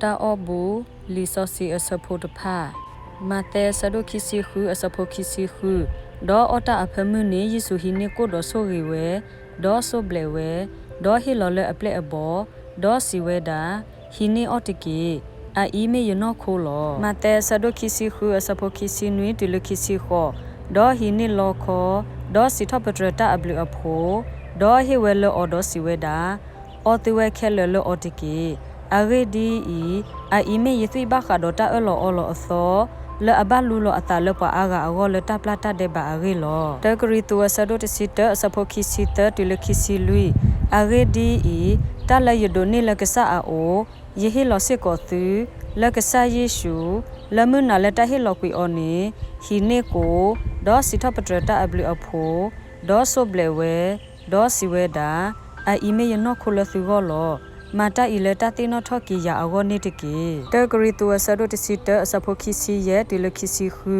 တၢ်အီၣ်ဘူၣ်, လံာ်စီဆှံအဆၢဖိတဖၣ်. မးသဲအဆၢဒိၣ်ခံဆံဃုအဆၢဖိခံဆံဃု, ဒီးအီၣ်တၢ်အဖၢမုၢ်န့ၣ် ယ့ၣ်ၡူးဟံးန့ၢ်ကိၣ်ဒီးဆိၣ်ဂ့ၤဝဲ, ဒီးစိၢ်ဘျဲးဝဲ, ဒီးဟ့ၣ်လီၤလၢအပျဲၢ်အဘီၣ်, ဒီးစံးဝဲဒၣ်, ဟံးန့ၢ်အီၣ်တက့ၢ်. အအံၤမ့ၢ်ယနီၢ်ခိလီၤ. မးသဲအဆၢဒိၣ်ခံဆံဃုအဆၢဖိခံဆံနွံတုၤလၢခံဆံဃိး, ဒီးဟံးန့ၢ်လီခီ, ဒီးစံးထီၣ်ပတြၢၤတၢ်အဘျုးအဖှိၣ်, ဒီးဟ့ၣ်ဝဲလၢအီၤဒီးစံးဝဲဒၣ်, အီသုဝဲခဲလၢာ်လၢအီၤတက့ၢ်. အဂ့ၢ်ဒ်အံၤ, အအံၤမ့ၢ်ယသွံၣ်ဘၣ်ဃးဒီးတၢ်အၢၣ်လီၤအီလီၤအသီ, လၢအဘၣ်လူလီၤအသးလၢပှၤအါဂၤအဂီၢ်လၢတၢ်ပျၢ်တၢ်ဒဲးဘးအဂ့ၢ်လီၤ. တၢကရံၣ်သူးအဆၢဒိၣ်တဆံတၢအဆၢဖိခံဆံသၢတုၤလၢခံဆံလွံၢ်, အဂ့ၢ်ဒ်အံၤ, တၢ်လၢယဒိးန့ၢ်လၢကစၢ်အအိၣ်, ယဟ့ၣ်လီၤစ့ၢ်ကီးသု, လၢကစၢ်ယ့ၣ်ၡူး, လၢမုၢ်နၤလၢတၢ်ဟ့ၣ်လီၤကွံာ်အီၤန့ၣ်, ဟံးန့ၢ်ကိၣ်, ဒီးစံးထီၣ်ပတြၢၤတၢ်အဘျုးအဖှိၣ်, ဒီးစိၢ်ဘျဲးဝဲ, ဒီးစံးဝဲဒၣ်, အအံၤမ့ၢ်ယနီၢ်ခိလၢသုဂီၢ်လီၤ. မၤတၢ်အံၤလၢတၢ်သ့ၣ်နီၣ်ထီၣ်က့ၤယၤအဂီၢ်န့ၣ်တက့ၢ်. တၢကရံၣ်သူးအဆၢဒိၣ်တဆံတၢအဆၢဖိခံဆံယဲၢ်တုၤလၢခံဆံဃု,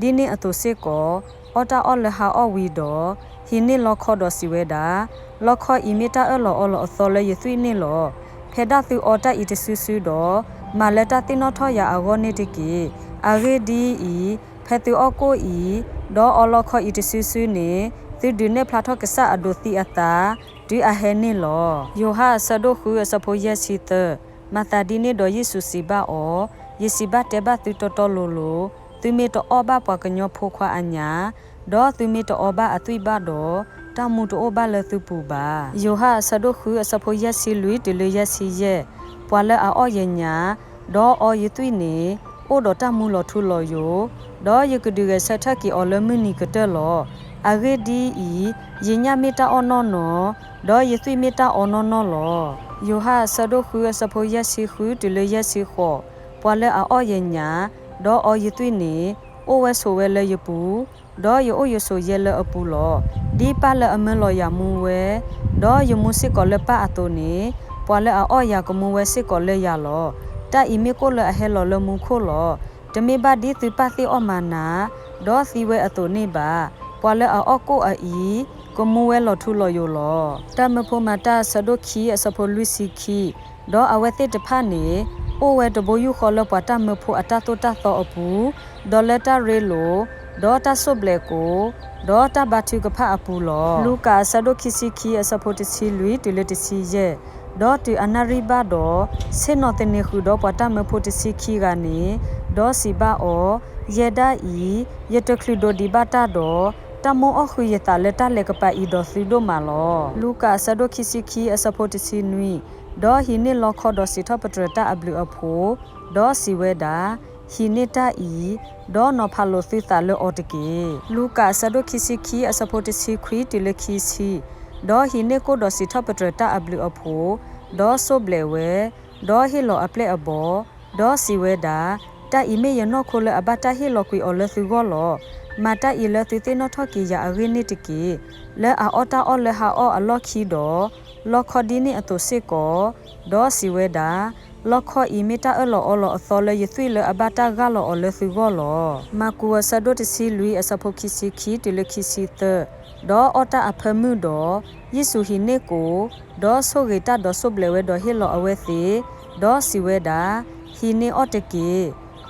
ဒ်န့ၣ်အသိးစ့ၢ်ကီး, အီၣ်တၢ်အီၣ်လၢဟါအီၣ်ဝံၤဒီး, ဟံးန့ၢ်လီခီဒီးစံးဝဲဒၣ်, လီခီအံၤမ့ၢ်တၢ်အၢၣ်လီၤအီလီၤအသီလၢယသွံၣ်န့ၣ်လီၤ. ဖဲဒၣ်သုအီတၢ်အံၤတစုစုဒီး, မၤလၢတၢ်သ့ၣ်နီၣ်ထီၣ်ယၤအဂီၢ်န့ၣ်တက့ၢ်. အဂ့ၢ်ဒ်အံၤ, ဖဲသုအီၣ်ကိၣ်အံၤ, ဒီးအီလီခီအံၤတစုစုန့ၣ်, သုဒုးနဲၣ်ဖျါထီၣ်ကစၢ်အဒိးသံအသး, တုၤအဟဲန့ၣ်လီၤ. ယိၤဟၣ်အဆၢဒိၣ်ဃုအဆၢဖိယဲၢ်ဆံသၢ, မၤသးဒ်န့ၣ်ဒီးယ့ၣ်ၡူးစံးဘၣ်အီၤ, ယစံးဘၣ်တဲဘၣ်သုတီတီလိၤလိၤ, သုမ့ၢ်တအီၣ်ဘၣ်ပှၤကညီဖိခွါအညၣ်, ဒီးသုမ့ၢ်တအီဘၣ်အသွံၣ်ဘၣ်ဒီး, တၢ်မူတအိၣ်ဘၣ်လၢသုပူၤဘၣ်. ယိၤဟၣ်အဆၢဒိၣ်ဃုအဆၢဖိယဲၢ်ဆံလွံၢ်တုၤလၢယဲၢ်ဆံယဲၢ်, ပှၤလၢအအီၣ်ယညၣ်, ဒီးအီယသွံၣ်န့ၣ်, အိၣ်ဒီးတၢ်မူလီၤထူလီၤယိာ်, ဒီးယကဒုးဂဲၤဆၢထၢၣ်က့ၤအီၤလၢမုၢ်နံၤကတၢၢ်လီၤ. အဂ့ၢ်ဒ်အံၤ, ယညၣ်မ့ၢ်တၢ်အီၣ်နီၢ်နီၢ်, ဒီးယသွံၣ်မ့ၢ်တၢ်အီနီၢ်နီၢ်လီၤ. ယိၤဟၣ်အဆၢဒိၣ်ဃုအဆၢဖိယဲၢ်ဆံဃုတုၤလၢယဲၢ်ဆံဃိး, ပှၤလၢအအီၣ်ယညၣ်, ဒီးအီယသွံၣ်န့ၣ်, အိၣ်ဝဲဆိးဝဲလၢယပူၤ, ဒီးယအိၣ်ယဆိးယဲလၢအပူၤလီၤ. ဒ်ပၢ်လၢအမၢလီၤယၤမူဝဲ, ဒီးယမူစ့ၢ်ကီးလၢပၢ်အသိးန့ၣ်, ပှၤလၢအအီၣ်ယၤကမူဝဲစ့ၢ်ကီးလၢယၤလီၤ. တၢ်အံၤမ့ၢ်ကိၣ်လၢအဟဲလီၤလၢမူခိၣ်လီၤ. တမ့ၢ်ဘၣ်ဒ်သုပၢ်သ့ၣ်အီၣ်မၤနၤ, ဒီးသံဝဲအသိးန့ၣ်ဘၣ်. ပှၤလၢအအီၣ်ကိၣ်အအံၤ, ကမူဝဲလီၤထူလီၤယိာ်လီၤ. တၢ်မၢဖိမၤတၢ်အဆၢဒိၣ်ခံအဆၢဖိလွံၢ်ဆံခံ, ဒီးအဝဲသ့ၣ်တဖၣ်န့ၣ်, အိၣ်ဝဲတဘိယူၢ်ဃီလၢပှၤတၢ်မၢဖိအတၢ်သိၣ်တၢ်သီအပူၤ, ဒီးလၢတၢ်ရ့လိာ်, ဒီးတၢ်စိၢ်ဘျဲးကိာ်, ဒီးတၢ်ဘါထုကဖၣ်အပူၤလီၤ. လူၤကၣ်အဆၢဒိၣ်ခံဆံခံအဆၢဖိတဆံလွံၢ်တုၤလၢတဆံယဲၢ်, ဒီးတုၤအနၣ်ရံၣ်ဘၣ်ဒီး, ဆ့ၣ်နီၤသန့ၤဃုာ်ဒီးပှၤတၢ်မၢဖိတဆံခံဂၤန့ၣ်, ဒီးစံးဘၣ်အီၤ, ယဲဒၣ်အံၤ, ယတချုးဒိးဒံးဘၣ်တၢ်ဒီး, တၢ်မိၣ်အီၣ်ဃုာ်ယသးလၢတၢ်လဲၤကပၤအံၤဒီးသုဒိၣ်မးလီၤ. လူၤကၣ်အဆၢဒိၣ်ခံဆံခံအဆၢဖိတဆံနွံ, ဒီးဟံးန့ၢ်လီခီဒီးစံးထီၣ်ပတြၢၤတၢ်အဘျုးအဖှိၣ်, ဒီးစံးဝဲဒၣ်, ဟံးန့ၢ်တၢ်အံၤ, ဒီးနီၤဖးလိာ်သုသးလၢအီၤတက့ၢ်. လူၤကၣ်အဆၢဒိၣ်ခံဆံခံအဆၢဖိတဆံခွံတုၤလၢခံဆံ, ဒီးဟံးန့ၢ်ကိၣ်ဒီးစံးထီၣ်ပတြၢၤတၢ်အဘျုးအဖှိၣ်, ဒီးစိၢ်ဘျဲးဝဲ, ဒီးဟ့ၣ်လီၤအပျဲၢ်အဘီၣ်, ဒီးစံးဝဲဒၣ်, တၢ်အံၤမ့ၢ်ယနီၢ်ခိလၢအဘၣ်တၢ်ဟ့ၣ်လီၤကွံာ်အီၤလၢသုဂီၢ်လီၤ. မၤတၢ်အံၤလၢသုသ့ၣ်နီၣ်ထီၣ်က့ၤယၤအဂ့ၢ်န့ၣ်တက့ၢ်. လၢအအီၣ်တၢ်အီၣ်လၢဟါအီၣ်အလီၢ်ခံဒီး, လီခီဒ်န့ၣ်အသိးစ့ၢ်ကီး, ဒီးစံးဝဲဒၣ်, လီခီအံၤမ့ၢ်တၢ်အၢၣ်လီၤအီလီၤအသီလၢယသွံၣ်လၢအဘၣ်တၢ်ဂၢ်လီၤအီၤလၢသုဂီၢ်လီၤ. မၢ်ကူးအဆၢဒိၣ်တဆံလွံၢ်အဆၢဖိခံဆံခံတုၤလၢခံဆံသၢ, ဒီးအီၣ်တၢ်အဖၢမုၢ်ဒီး, ယ့ၣ်ၡူးဟံးန့ၢ်ကိၣ်, ဒီးဆိၣ်ဂ့ၤတၢ်ဒီးစိၢ်ဘျဲးဝဲဒီးဟ့ၣ်လီၤအဝဲသ့ၣ်, ဒီးစံးဝဲဒၣ်, ဟံးန့ၢ်အီၣ်တက့ၢ်.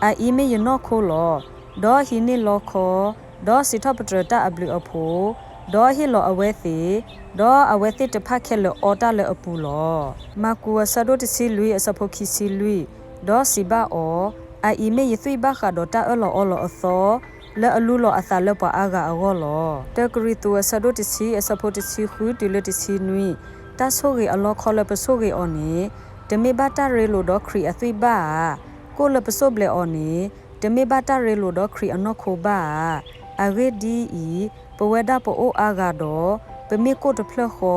အအံၤမ့ၢ်ယနီၢ်ခိလီၤ. ဒီးဟံးန့ၢ်လီခီ, ဒီးစံးထီၣ်ပတြၢၤတၢ်အဘျုးအဖှိၣ်, ဒီးဟ့ၣ်လီၤအဝဲသ့ၣ်, ဒီးအဝဲသ့ၣ်တဖၣ်ခဲလၢာ်အီတၢ်လၢအပူၤလီၤ. မၢ်ကူးအဆၢဒိၣ်တဆံလွံၢ်အဆၢဖိခံဆံလွံၢ်, ဒီးစံးဘၣ်အီၤ, အအံၤမ့ၢ်ယသွံၣ်ဘၣ်ဃးဒီးတၢ်အၢၣ်လီၤအီလီၤအသီ, လၢအလူလီၤအသးလၢပှၤအါဂၤအဂီၢ်လီၤ. တၢကရံၣ်သူးအဆၢဒိၣ်တဆံအဆၢဖိတဆံဃုတုၤလၢတဆံနွံ, တၢ်ဆိၣ်ဂ့ၤအလီခီလၢပဆိၣ်ဂ့ၤအီၤန့ၣ်, တမ့ၢ်ဘၣ်တၢ်ရ့လိာ်ဒီးခရံာ်အသွံၣ်ဘၣ်ဧါ. ကိၣ်လၢပစိၢ်ဘျဲးအီၤန့ၣ်, တမ့ၢ်ဘၣ်တၢ်ရ့လိာ်ဒီးခရံာ်အနီၢ်ခိဘၣ်ဧါ. အဂ့ၢ်ဒ်အံၤ, ပဝဲဒၣ်ပအိၣ်အါဂၤဒီး, ပမ့ၢ်ကိၣ်တဖျၢၣ်ဃီ,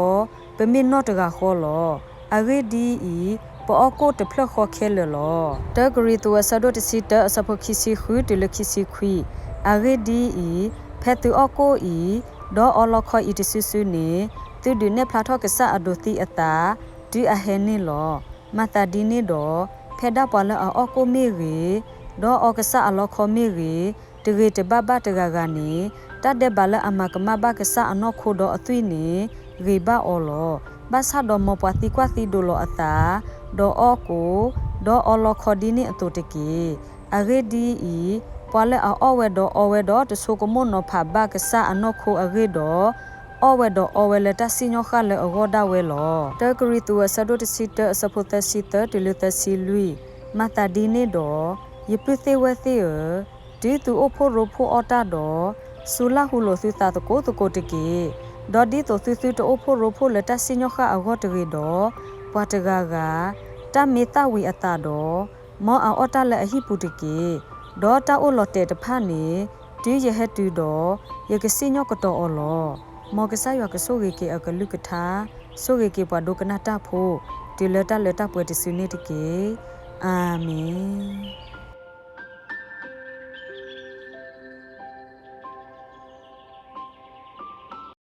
ပမ့ၢ်နီၣ်တဂၤဃီလီၤ. အဂ့ၢ်ဒ်အံၤ, ပအီၣ်ကိၣ်တဖျၢၣ်ဃီခဲလၢာ်လီၤ. တၢကရံၣ်သူးအဆၢဒိၣ်တဆံတၢအဆၢဖိခံဆံဃုတုၤလၢခံဆံခွံ, အဂ့ၢ်ဒ်အံၤ, ဖဲသုအီၣ်ကိၣ်အံၤ, ဒီးအီလီခီအံၤတစုစုန့ၣ်, သုဒုးနဲၣ်ဖျါထီၣ်ကစၢ်အဒိးသံအသး, တုၤအဟဲန့ၣ်လီၤ. မၤသးဒ်န့ၣ်ဒီး, ဖဲဒၣ်ပှၤလၢအအီၣ်ကိၣ်မ့ၢ်ဂ့ၤ, ဒီးအီကစၢ်အလီခီမ့ၢ်ဂ့ၤ, တဂ့ၤတဘၣ်ဘၣ်တဂၤဂၤန့ၣ်, တၢ်ဒဲးဘးလၢအမၤကမၣ်ဘၣ်ကစၢ်အနီၢ်ခိဒီးအသွံၣ်န့ၣ်, ဂ့ၤဘၣ်အီၤလီၤ. ဘၣ်ဆၣ်ဒီးမ်ပှၤသံကွၢ်သံဒိးလီၤအသး, ဒီးအီၣ်ကိၣ်, ဒီးအီၣ်လီၤခီၣ်ဒ်န့ၣ်အသိးတက့ၢ်. အဂ့ၢ်ဒ်အံၤ, ပှၤလၢအအီၣ်ဝဲဒီးအီဝဲဒီးတဆိကမိၣ်နီၤဖးဘၣ်ကစၢ်အနီၢ်ခိအဂ့ၢ်ဒီး, အီၣ်ဝဲဒီးအီဝဲလၢတၢ်စံၣ်ညီၣ်ဃၣ်လၢအဂီၢ်ဒၣ်ဝဲလီၤ. တၢကရံၣ်သူးအဆၢဒိၣ်တဆံတၢအဆၢဖိသၢဆံသၢတုၤလၢသၢဆံလွံၢ်, မၤသးဒ်န့ၣ်ဒီး, ယပုၢ်သ့ၣ်ဝဲၢ်သ့ၣ်ဧၢ, တုၤသုအိၣ်ဖှိၣ်ရိဖှိၣ်အီၣ်တၢ်ဒီး, စူၤလၢ်ဟူလိာ်သုသးသကိးသကိးတက့ၢ်. ဒီးဒ်သိးသုသုတအိၣ်ဖှိၣ်ရိဖှိၣ်လၢတၢ်စံၣ်ညီၣ်ဃၣ်အဂီၢ်တဂ့ၤဒီး, ပှၤတဂၤဂၤ, တၢ်မ့ၢ်သၣ်ဝံၤအသးဒီး, မ်အအီၣ်တၢ်လၢအဟံၣ်ပူၤတက့ၢ်. ဒီးတၢ်အိၣ်လီၤတဲာ်တဖၣ်န့ၣ်, တုၤယဟဲတုၤဒီး, ယကစံၣ်ညီၣ်ကတီၤအီၤလီၤ. မ်ကစၢ်ယွၤကဆိၣ်ဂ့ၤက့ၤအကလုၢ်ကထါ, ဆိၣ်ဂ့ၤက့ၤပှၤဒိကနၣ်တၢ်ဖိ, တုၤလၢတၢ်လၢတၢ်ပှဲၤတစုန့ၣ်တက့ၢ်. အၤမ့ၣ်.